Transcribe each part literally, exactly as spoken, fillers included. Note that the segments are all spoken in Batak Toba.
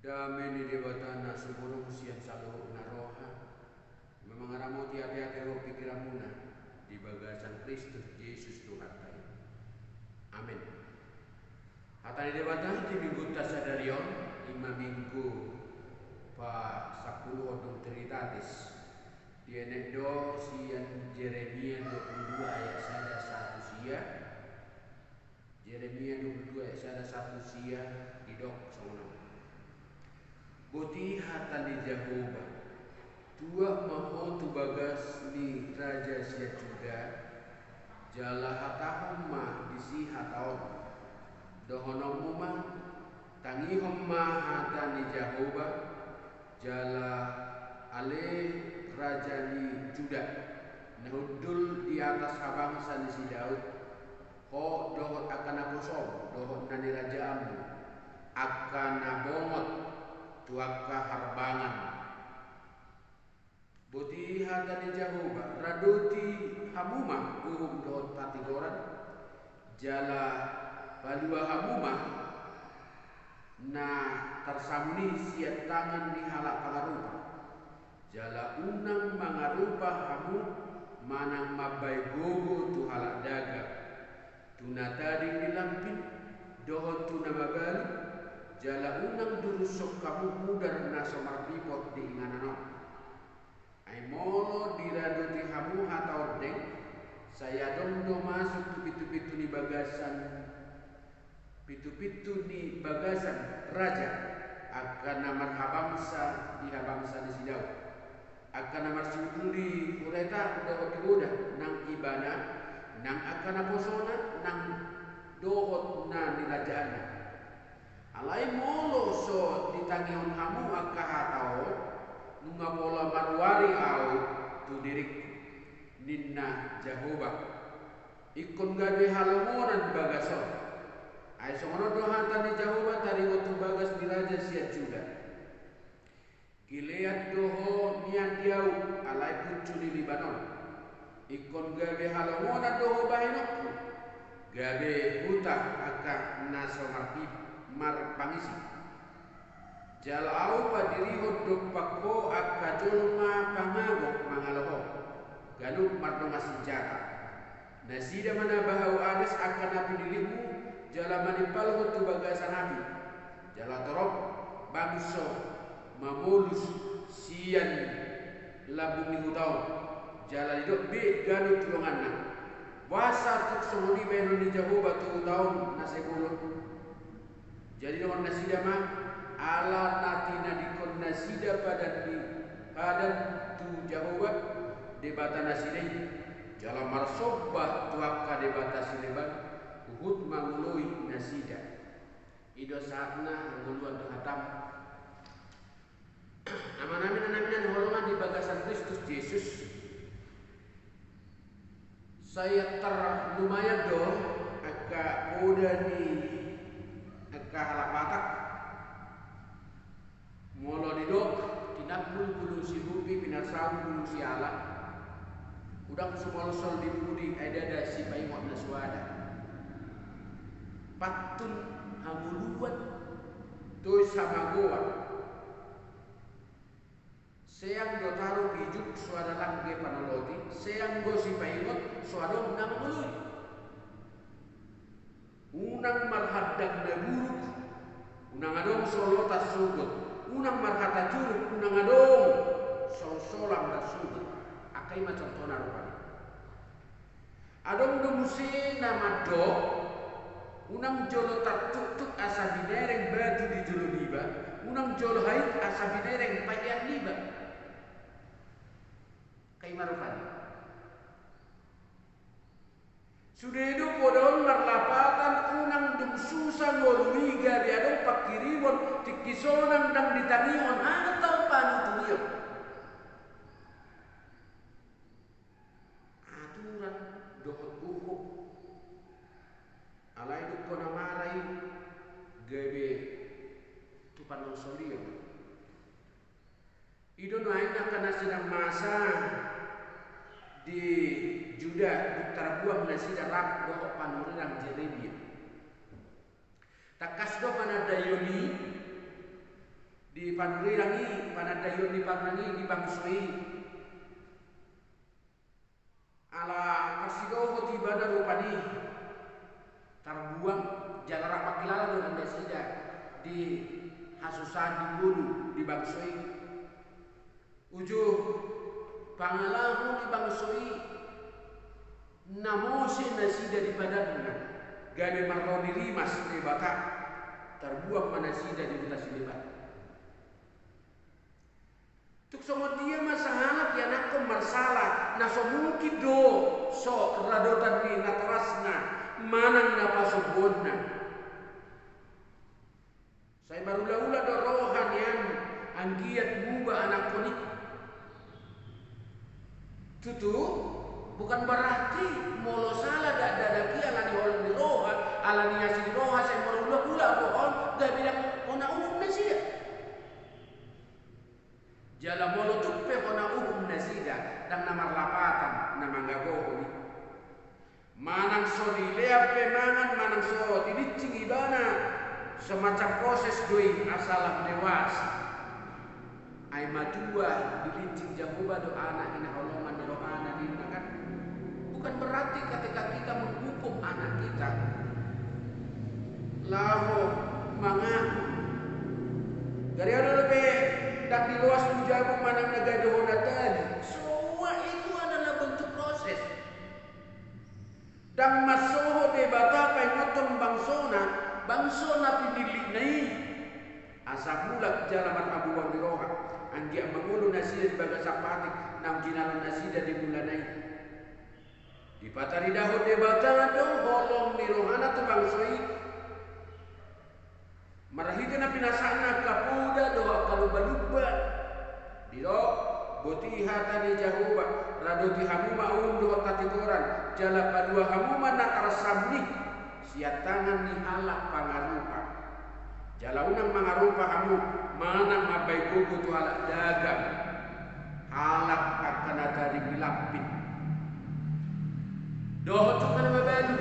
Dame ni Debata na sumurung sian saluhutna roha, ma mangaramoti ateate dohot pingkiranmuna di bagasan Kristus Jesus Tuhanta i. Amen. Hata ni Debata di minggunta sadari on, i ma minggu pasampuluhon dung Trinitatis. Dienet do sian Jeremia dua pulu dua ayat sada sahat tu sia. Jeremia dua pulu dua ayat sada sahat tu sia, didok songon on. Boti hata ni Jahowa: Tuak ma ho tu bagas ni raja sian Juda, jala hatahon ma disi hata on. Dohononmu ma: Tangihon ma hata ni Jahowa, jala ale raja ni Juda, na hundul di atas habangsa ni si Daud, ho dohot angka naposom dohot na nirajaanmu, angka na bongot tu angka harbangan. Boti hata ni Jahowa: Radoti hamu ma uhum dohot hatigoran, jala palua hamu ma na tarsamun i sian tangan ni halak pangarupa. Jala unang mangarupa hamu manang mambahen gogo tu halak dagang, tu na tading ni lambin, dohot tu na mabalu, jala unang durushon hamu mudar na so marlipot di inganan on. Ai molo diradoti hamu hata ondeng, sai adong do masuk tu pintu-pintu ni bagasan, pintu-pintu ni bagasan raja, angka na marhabangsa di habangsa ni si Daud, angka na marsiundul di hureta dohot di hoda nang ibana, nang angka naposona, nang dohot na nirajaanna. Alai molo so ditangihon hamu angka hata on, nunga pola maruari ahu tu diringku, ninna Jahowa. Ingkon gabe halongonan bagas on. Ai songon on do hata ni Jahowa taringot tu bagas ni raja sian Juda: Gilead do ho nian di ahu, alai puncu ni Libanon. Ingkon gabe halongonan do ho bahenonku, gabe huta angka na so marpi-, marpangisi. Jala ahu padirihon dompak ho angka jolma pangagok mangalo ho, ganup mardongan sinjata. Nasida ma na bahau ares angka na pinilihmu, jala manimpalhon tu bagasan api. Jala torop bangso mamolus sian lambung ni huta on, jala didok be ganup tu donganna: Boasa tung songon i bahenon ni Jahowa tu huta on na sai bolon? Jadi dohonon nasida ma: Ala na tinadingkon nasida padan ni, padan tu Jahowa, Debata nasida i, jala marsomba tu angka debata sileban, huhut mangoloi nasida. I do sahatna, hangoluan do hatam. Amanami, inanami na hinaholongan di bagasan Kristus Jesus. Sai antar lumayan do angka poda ni angka halak Batak. Molo didok, tinambul bulung sihupi, pinarsaut bulung siala. Godang susolsol di pudi, ai ndada sipaingot na suada. Pantun hangoluan, tois hamagoan. Seang do tarup ijuk, so ada langge panoloti, seang do sipaingot, so adong na mangoloi. Unang marhandang na buruk, unang adong so lotas sogot, unang marhata juruk, unang adong so solang marsogot. Angka i ma contohna rupani. Adong do muse na mandok, unang jolo tartuktuk asa binereng batu di jolo niba, unang jolo hait asa binereng paean niba. Angka i ma rupani. Sude do poda on marlapatan, unang dung susa ngolu i gabe adong panghirimon, tingki sonang ndang ditangihon, hata on panutuion. Aturan dohot uhum. Alai dung hona mara i gabe tu panolsolion. I do nuaeng angka na sedang masa di Juda, dung tarbuang nasida rap dohot panurirang Jeremia. Tangkas do panandaion i, panurirang i, panandaion ni panurirang i di bangso i. Ala parsidohot ibana rupani tarbuang jala rap mangkilala do nasida di hasusaan di ngolu di bangso i. Uju pangalaho ni bangso i na mose nasida di padanna gabe marroni rimas Debata, tarbuang ma nasida di huta Sileban. Tung songon dia ma sahalak ianakhon marsala na so mungkin do so radotan ni natorasna manang na pasombuonna. Sai marulaula do roha nian anggiat muba anakhon i. Tutu, bukan berarti molo sala dakdanak i ala ni holong ni roha, ala ni asi ni roha, sai marulaula roha on gabe ndang hona uhum nasida. Jala molo tung pe hona uhum nasida, ndang na marlapatan na manggabohon i. Manang so dilean pe mangan, manang so dilincing ibana, semacam proses do i asa lam dewasa. Ai matua dilincing Jahowa do anak i na holongan ni rohana ninna kan. Bukan berarti ketika kita menghukum anak kita laho mangaku, gari adong dope ndang diloas tu jabu manang na gabe hona tali. Semua itu adalah bentuk proses. Ndang mansohot Debata paingothon bangsona, bangso na pinillitna i, asa mulak jala marhamubaon ni roha, anggiat mangolu nasida di bagasan patik naung jinalo nasida di mulana i. Dipataridahon Debata do holong ni rohana tu bangso i. Marhite na pinasahatna angka poda dohot angka lumbalumba. Didok, boti hata ni Jahowa, radoti hamu ma uhum dohot hatigoran, jala palua hamu ma na tarsamun i sian tangan ni halak pangarupa. Jala unang mangarupa hamu manang mambahen gogo tu halak dagang, halak angka na tading ni lampin dohot jungkar mabalu.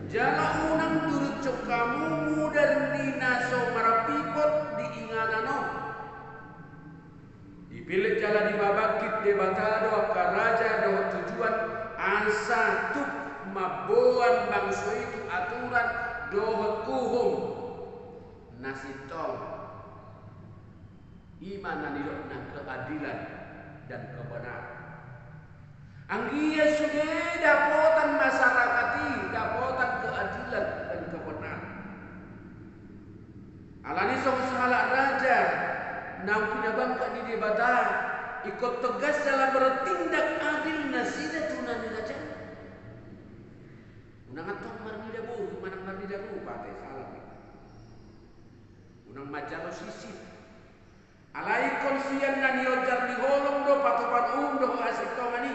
Jala unang turuthon hamu mudar ni na so marampingkon di inganan on. Dipillit jala dipabangkit Debata do angka raja dohot tujuan asa tuk mamboan bangso i tu aturan dohot uhum na sintong. I ma na nidokna keadilan dan kebenaran. Anggiat sude dapotan masyarakat i dapotan keadilan dan kebenaran. Alani songon sahalak raja naung pinabangkit ni Debata, ingkon tegas jala bertindak adil nasida tu na nirajana. Unang antong marnida bohi manang marnida rupa ate, salah. Unang manjalo sisip. Alai ingkon sian na nionjar ni holong do patupaon uhum dohot hasintongan i.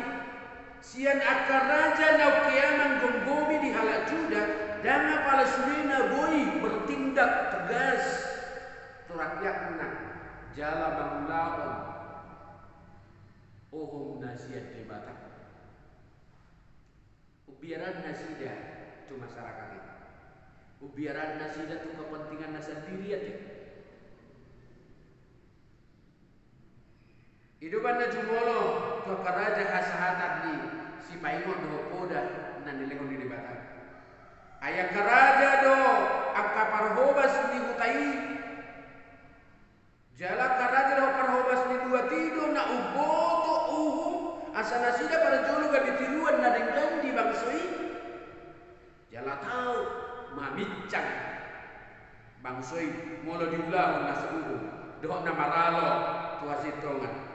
Sian angka raja naung keaman gomgomi di halak Juda, ndang apala sudena boi bertindak tegas tu rakyatna jala mangulahon uhum na sian Debata. Umbiaran nasida tu masyarakat i. Umbiaran nasida tu kepentinganna sandiri ate. I do umbahen na jumolo tu angka raja hasahatan ni sipaingot dohot poda na nilehon ni Debata. Ai angka raja do angka parhobas ni huta i. Jala angka raja dohot parhobas ni luat i do na umboto uhum asa nasida parjolo gabe tiruan na denggan di bangso i. Jala tau mamincang bangso i molo diulahon na so uhum dohot na maralo tu hasintongan.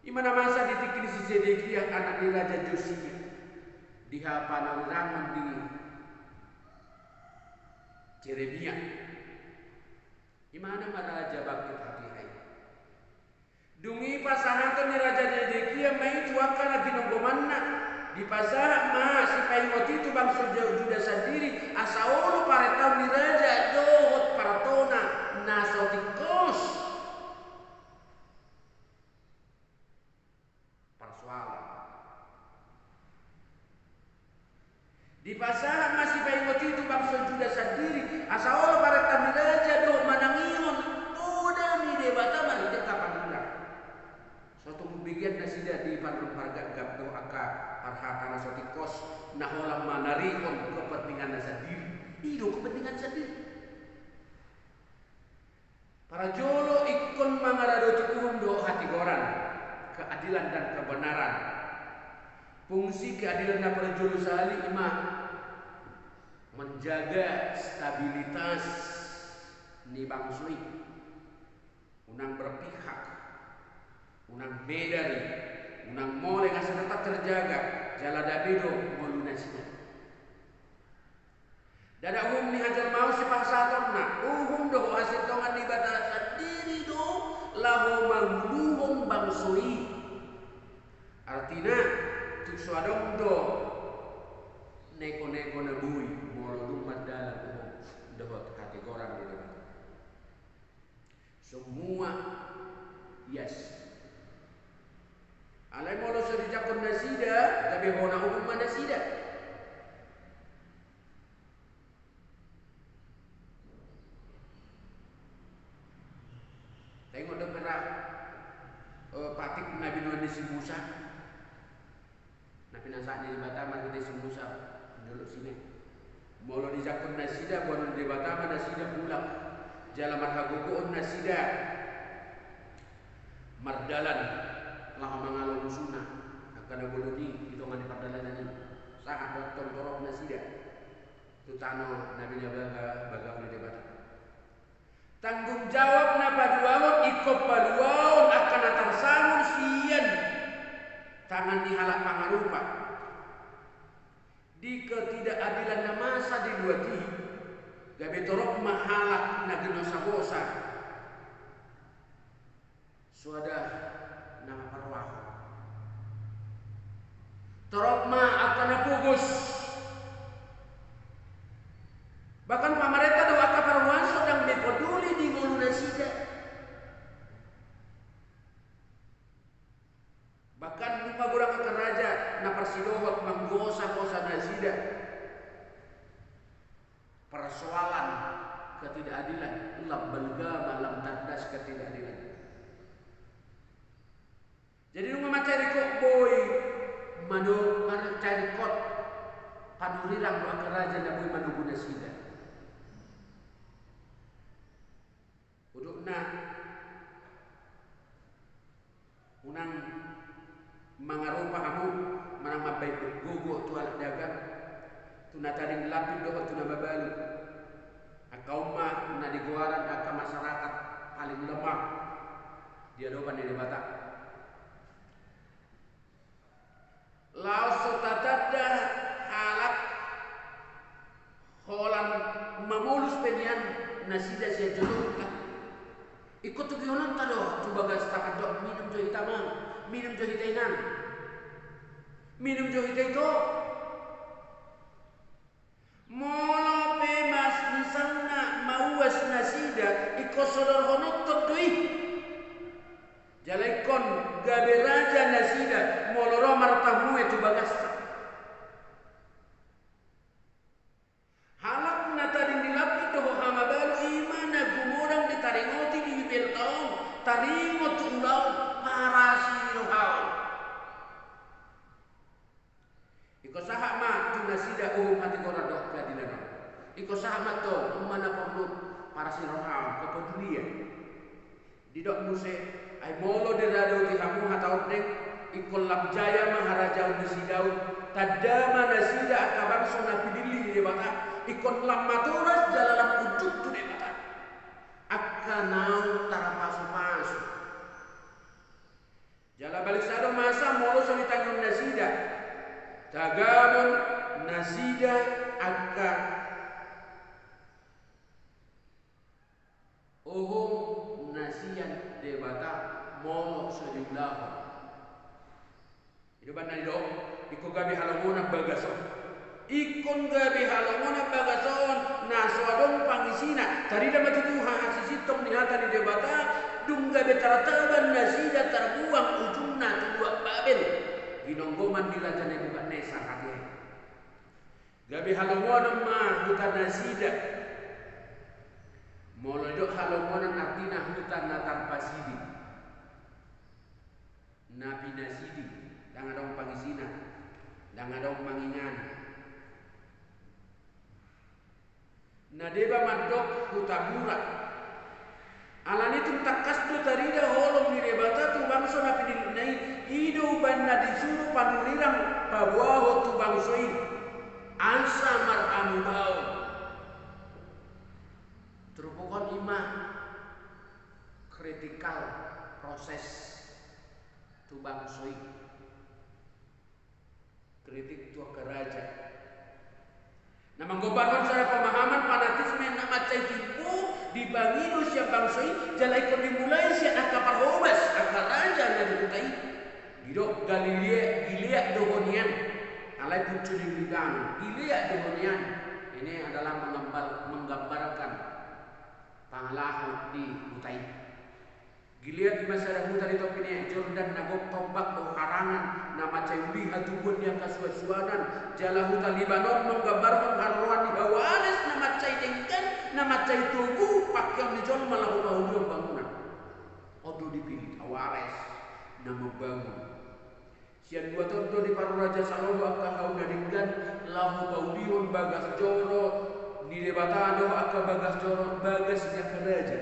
I ma na masa di tingki ni si Zedekia anak ni raja Josia di hapanurirangon ni Jeremia. Imana ma raja bangkit hatiha i. Dung i pasahaton ni raja Zedekia ma i tu angka na ginonggomanna. Dipasahat ma sipaingot i tu bangso Juda sandiri asa olo parentaon ni raja dohot partona na so tingkos. Parsoalan. Dipasahat ma sipaingot i tu bangso Juda sandiri asa olo parentaon ni raja dohot manangihon Hata na so tingkos, na holan manarihon kepentinganna sandiri. I do kepentingan sandiri. Parjolo ingkon mangaradoti uhum dohot hatigoran, keadilan dan kebenaran. Fungsi keadilan na parjolo sahali ima menjaga stabilitas ni bangso i. Unang berpihak, unang medari, unang mole, asa tetap terjaga, jala dame do ngolu nasida. Ndada uhum ni hajar maus sipasahatonna, uhum dohot hasintongan ni Debata sandiri do laho manguluhon bangso i. Artina, tung so adong do neko-neko na boi molo dung mardalan uhum dohot hatigoran ni Debata. Semua ias. Alai molo so dijangkon nasida, gabe hona uhum ma nasida. Taingot do hera, eh, patik na binoan ni si Musa. Na pinasahat ni Debata marhite si Musa di Dolok Sinai. Molo dijangkon nasida, boanon ni Debata ma nasida mulak, jala marhagogoon nasida mardalan laho mangalo musuna, angka na bolon i di tonga ni pardalanan i, sahat dohot torop nasida tu tano na binabaga bagaon ni Debata. Tanggung jawab na paduahon ingkon paluaon angka na tarsangul sian tangan ni halak pangarupa. Di ketidakadilan na masa di luat i, gabe torop ma halak na ginosagosa. Soada na maparrohahon. Torop ma angka na pogos. Bahkan pamarenta dohot angka parrohahon so ndang be poduli di ngolu nasida. Bahkan nunga godang angka raja na parsidohot manggosa-gosa nasida. Persoalan ketidakadilan, lam balga ma, lam tandas ketidakadilan. Jadi nunga mansai ringkot boi mano-, mansai ringkot panurirang do angka raja na boi manogu nasida. Hudukna, unang mangarupa hamu manang mambahen gogo tu halak dagang, tu na tading lapit dohot tu na mabalu. Angka on ma na digoaran angka masyarakat paling lemah di adopan ni Debata. Laos so tatanda halak holan mamolus pe nian nasida sian jolonta. Ingkon tugihononta do tu bagasta mandok, minum jo hita amang, minum jo hita inang, minum jo hita ito. Molo pe mas misalna mauas nasida, ingkon sodorhononton do i. Jala ingkon gabe raja nasida molo ro marpamue tu bagasta. Halak na tading di lapit dohot hamabalu i ma na gumodang ditaringoti di bibelta on, taringot tu ulaon parasirohaon. Ingkon sahat ma tu nasida uhum hatigoran dohot keadilan on. Ingkon sahat ma tong, on ma na porlu parasirohaon, kepedulian. Didok muse, ai molo diradoti hamu hata ondeng, ingkon lam jaya ma harajaon nasida on, tanda ma nasida angka bangso na pinillit ni Debata, ingkon lam matoras jala lam unduk tu Debata. Angka naung tarpasupasu. Jala balik sada masa molo so ditangihon nasida, tagamon nasida angka uhum na sian Debata molo so diulahon. I do umbahen na nidok, ingkon gabe halongonan bagas on. Ingkon gabe halongonan bagas on, na so adong pangisina, tarida ma tutu hasisintong ni hata ni Debata, dung gabe tartaban nasida tarbuang ujungna tu luat Babel, ginonggoman ni raja Nebukadnesar hatiha i. Gabe halongonan ma huta nasida. Molo didok halongonan artina huta na tarpasiding. Na pinasiding, ndang adong pangisina. Ndang adong mangingani. Na deba mandok Huta Mura. Alani tung tangkas do tarida holong ni Debata tu bangso na pinillitna i, i do umbahen na disuru panurirang paboahon tu bangso i. Asa marhamubaon. Turpuk on ima critical process tu bangso i. Kritik tu angka raja. Na manggombarhon sada pemahaman fanatisme na mansai timbo dipangido sian bangso i, jala ingkon dimulai sian angka parhobas, angka raja na di huta i. Didok Galilea, Gilead dohot nian. Alai puncu ni Libanon, Gilead dohot nian. Ini adalah menggambar-, menggambarkan pangalaho di huta i. Gilead ima sada huta di topi ni Jordan na gok tombak dohot harangan na mansai uli hatubuan ni angka suansuanan, jala huta Libanon manggambarhon haroroan ni hawares na mansai denggan, na mansai togu pangkeon ni jolma laho paulihon bangunan. On do dipillit hawares na mambangun. Sian luat on do diparroha Raja Salomo angka hau na denggan laho paulihon bagas joro ni Debata dohot angka bagas joro, bagas ni angka raja.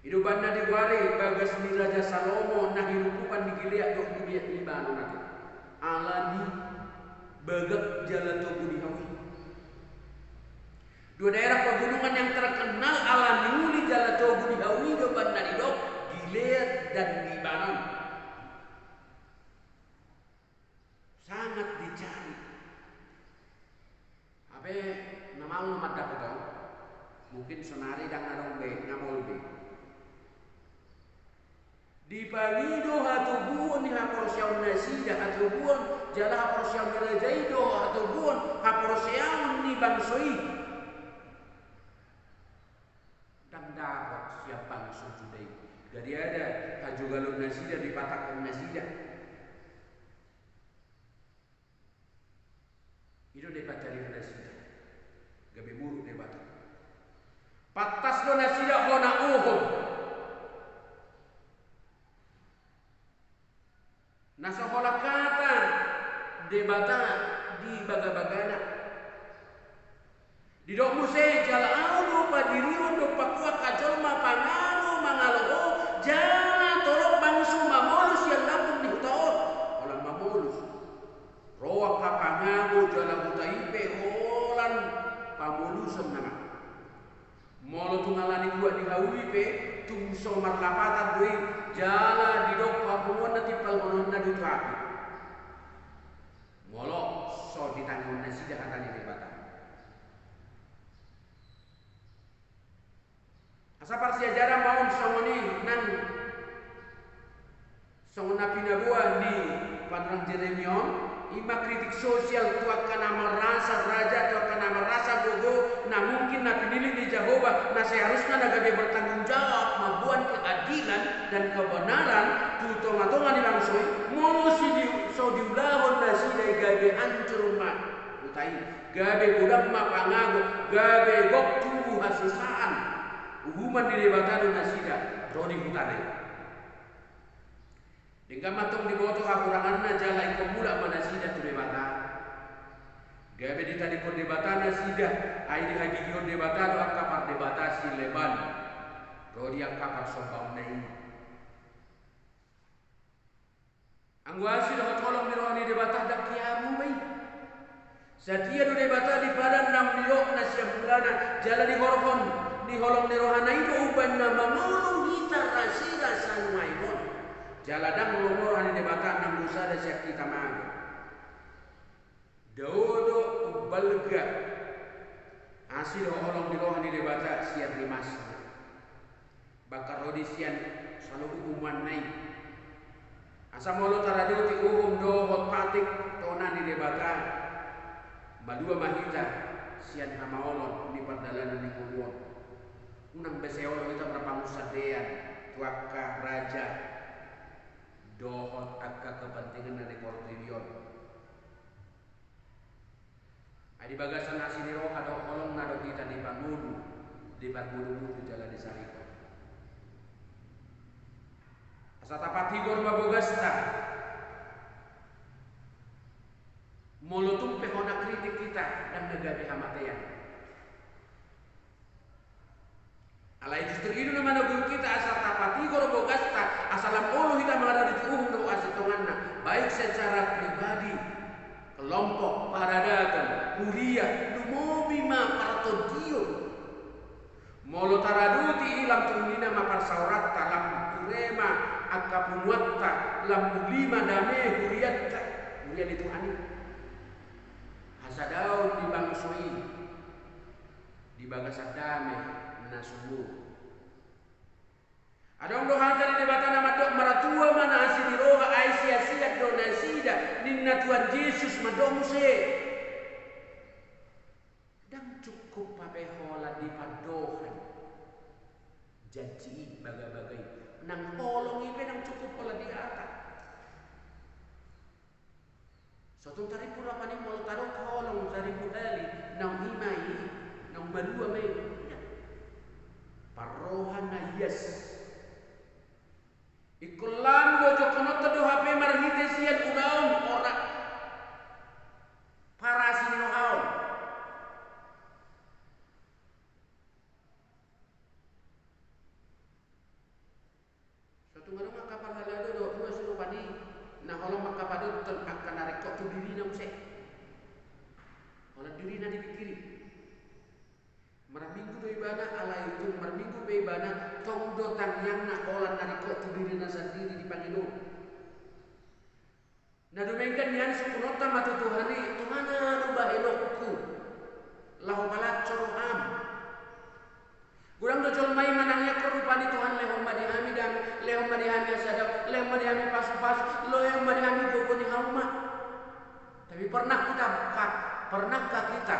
I do umbahen na digoari bagas ni Raja Salomo na hirupupan di Gilead dohot Gilead Libanon ate. Alani bagak jala togu ni hau i. Dua daerah pegunungan yang terkenal alani uli jala togu ni hau i do umbahen na didok Gilead dan Libanon. Sangat dicari. Hape na malo mandapot on. Mungkin sonari ndang adong be, na maol be. Dipangido hatubuan ni haporseaon nasida, hatubuan jala haporseaon ni raja i do hatubuan haporseaon ni bangso i. Ndang dapot sian bangso Juda i. Gariada hajogalon nasida, dipatakhon nasida. I do na dipajarinna nasida. Gabe muruk Debata. Pantas do nasida hona uhum. Na so holan hata Debata di bagabagana. Didok muse, jala ahu do padirihon dompak hu angka jolma pangago mangalo ho, jala tolop bangso mamolus sian lambung ni huta on. Holan mamolus. Ro angka pangago jala huta i pe holan pamoluson nama. Molo tung alani buat di hau i pe, tung so marlapatan do i, jala didok hapunguan na timpalhononna do tu api. Molo so ditangihon nasida hata ni Debata. Asa parsiajaran ma on songon i nang songon na pinaboa ni panurirang Jeremia on, ima kritik sosial tu angka na marasa raja, tu angka na marasa gogo, na mungkin na pinillit ni Jahowa, na seharusna na gabe bertanggung jawab mamboan keadilan dan kebenaran tu tongatonga ni bangso i, molo so di-, so diulahon nasida i gabe hancur ma huta i, gabe godang ma pangago, gabe gok tubu hasusaan. Uhuman ni Debata do nasida ro di hutana i. Denggan ma antong diboto hahuranganna jala ingkon mulak ma nasida tu Debata. Gabe ditadingkon Debata nasida, ai dihagigihon Debata do angka pardebata sileban ro di angka parsombaonna i. Anggo asi dohot holong ni roha ni Debata ndang hea muba i. Satia do Debata di padan naung nidokna sian mulana, jala di horhon ni holong ni rohana i do umbahen na mangolu hita rasirasa nuaeng on. Jala ndang lomo roha ni Debata nang do sada sian hita mago. Dao do umbalga asi dohot holong ni roha ni Debata sian rimasna. Bangkal ro di sian saluhut uhumanna i. Asa molo taradoti uhum dohot patik tona ni Debata, malua ma hita sian hamaolon ni pardalanan ni ngolu on. Unang be sai olo hita marpangunsandean tu angka raja dohot angka kepentingan na di portibi on. Ai di bagasan asi ni roha dohot holongna do hita dipangolu, dipargulungulu jala disarihon. Asa tapatigor ma bogasta. Molo tung pe hona kritik hita, ndang na gabe hamatean. Alai justru i do na manogu hita asa tapatigor bogasta, asa lam olo hita mangaradoti uhum dohot hasintonganna, baik secara pribadi, kelompok, paradaton, huria, lumobi ma partondion. Molo taradoti i, lam tung uli ma parsaoranta, lam ture ma angka punguanta, lam uli ma dame hurianta, huria ni Tuhan i. Hasadaon ni bangso i di bagasan dame na sumurung. Adong do hata ni Debata na mandok: Martua ma na asi ni roha, ai siasian do nasida, ninna Tuhan Jesus mandok muse. Ndang cukup hape holan di pandohan janji i, bagabaga i, nang holong i pe ndang cukup holan di hata. So tung tarimpur apan i, molo tadok holong saribu hali, naung i ma i, naung malua ma i. Parroha na ias. Ingkon lam do jokkononta do hape marhite sian ulaon, ora parasi ni roha on. So tung adong angka parhalado dohot dua surupan i na holan mangkapadothon angka na ringkot tu dirina muse. Holan dirina dipingkiri. Marminggu do ibana, alai tung marminggu pe ibana, tong do tangiangna holan na ringkot tu dirina sandiri dipangido. Na dumenggan nian sungkunonta ma tu Tuhan i: Tuhan, aha do bahenonku laho palanco roham? Godang do jolma i manangiangkon rupani: Tuhan, lehon ma di hami dame, lehon ma di hami hasadaon, lehon ma di hami pasupasu, lehon ma di hami gogo ni hauma. Tapi pernahkah hita, pernahkah hita,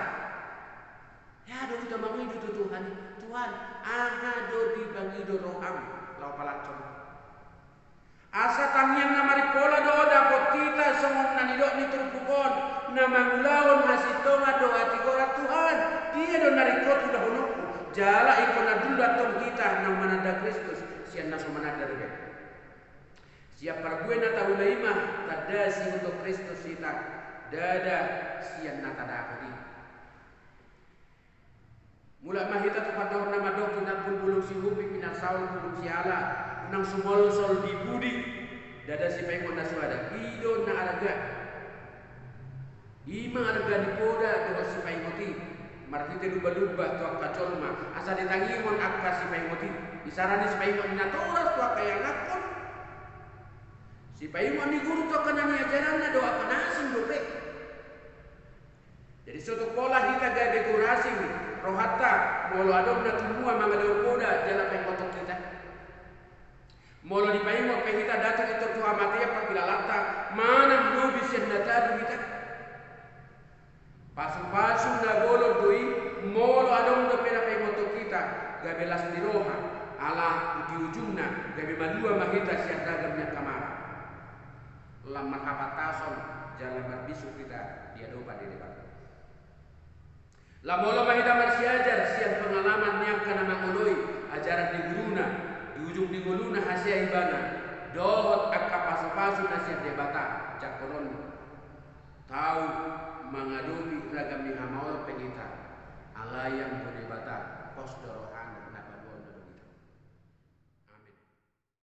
aha do hita mangido tu Tuhan i: Tuhan, aha do dipangido roham laho palanco roham? Asa tangiang na marimpola do dapot hita songon na nidok ni turpuk on, na mangulahon hasintongan dohot hatigoran: Tuhan, dia do na ringkot ulahononku? Jala ingkon andul do antong hita naung mananda Kristus sian na so mananda dope. Sian parbue na taula i ma tanda sihundul Kristus hita, ndada sian na tadapot i. Mulak ma hita tu pandohan na mandok: Tinampul bulung sihumpit, pinarsaul bulung siala, unang sumolsol di pudi. Ndada sipaingot na suada, i do na arga. I ma arga ni poda dohot sipaingot i. Marhite lumbalumba tu angka jolma asa ditangihon angka sipaingot i. Isarana sipaingot ni natoras tu angka ianakhon, sipaingot ni guru tu angka na niajaranna dohot angka na asing dope. Jadi so tung pola hita gabe guru asing rohanta molo adong na tumua mangalehon poda jala paingothon hita. Molo dipaingot pe hita ndada pintor tu hamatean pangkilalanta, manang lobi sian na tading hita. Pasupasu na bolon do i molo adong dope na paingothon hita gabe las ni roha, ala di ujungna gabe malua ma hita sian ragam ni angka mara. Lam marhapantason jala marbisuk hita di adopan ni Debata. Lam olo ma hita marsiajar sian pengalaman ni angka na mangoloi ajaran ni guruna, di ujung ni ngoluna hasea ibana, dohot angka pasupasu na sian Debata jangkononna. Tau mangadopi ragam ni hamaolon pe hita, alai anggo Debata pos do rohana.